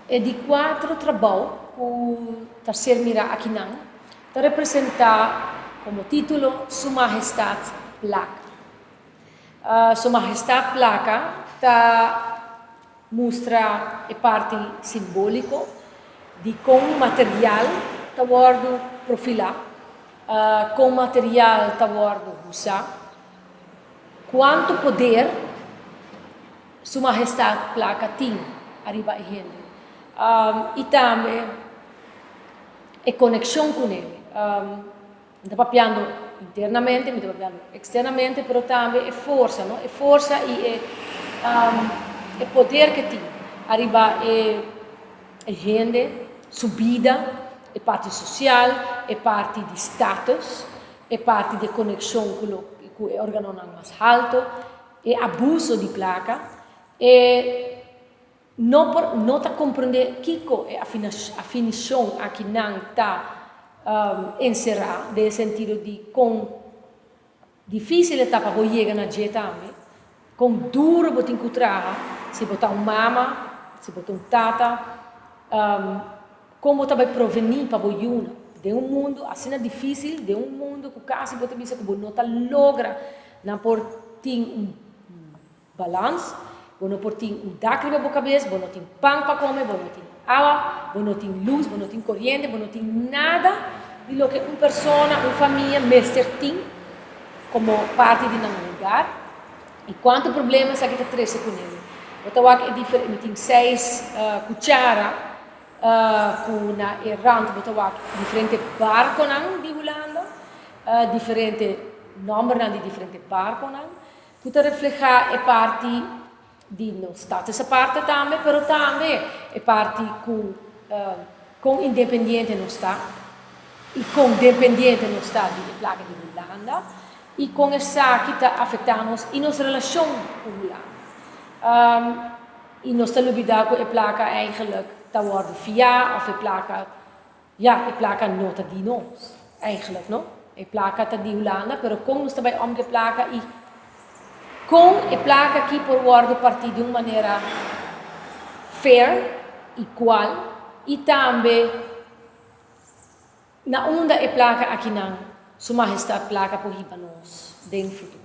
E di cuatro trabou cu ta ser mira akinan ta representa como titulo Su Mahestad Placa. Su Mahestad Placa ta mustra e parti simbolico di con material ta wordo profila, con material ta wordo usa, cuanto poder Su Mahestad Placa tin ariba e hende y tambe e conexion cu nele. Mi ta papiando internamente, mi ta papiando externamente, pero tambe e forsa, no? E forsa y e e poder ke tin ariba e e hende, su bida, e parti social, e parti di status, e parti di conexion cu lo cu e organonan mas halto, e abuso di placa, e No por no ta comprende kico e afinicion akinan ta encera den e sentido di con dificil e ta pa bo yega na dje tambe, con duro bo tin cu traha si bo ta un mama, si bo ta un tata, con bo ta bay proveni pa bo yuna den un mundo asina dificil, den un mundo cu casi bo ta bisa cu bo no ta logra nan por tin un Balans, Bo no por tin un dak riba bo kabes, bo no tin pan pa kome, bo no tin awa, bo no tin lus, bo no tin koriente, bo no tin nada di loke un persona, un famia mester tin komo parti di nan hogar. I kuantu problema esaki ta trese kuné. Bo ta wak e diferente, mi tin seis kuchara ku na e rand bo ta wak diferente barkonan di Hulanda, diferente nòmbernan di diferente barkonan. Ku ta reflehá e parti di nos status aparte tambe, pero tambe e parti ku kon independiente nos ta i kon dependiente nos ta di e plaka di Hulanda i kon esaki ta afektá nos i nos relashon ku Hulanda. I nos ta lubidá ku e plaka eigenlijk ta wòrdu fiá òf e plaka. Ya, e plaka no ta di nos, eigenlijk no. E plaka ta di Hulanda, pero kon nos ta bai om ku e plaka i kon e plaka aki por wòrdu partí di un manera fair, igual, i tambe na unda e plaka akinan Su Mahestad Plaka por hiba nos den futuro.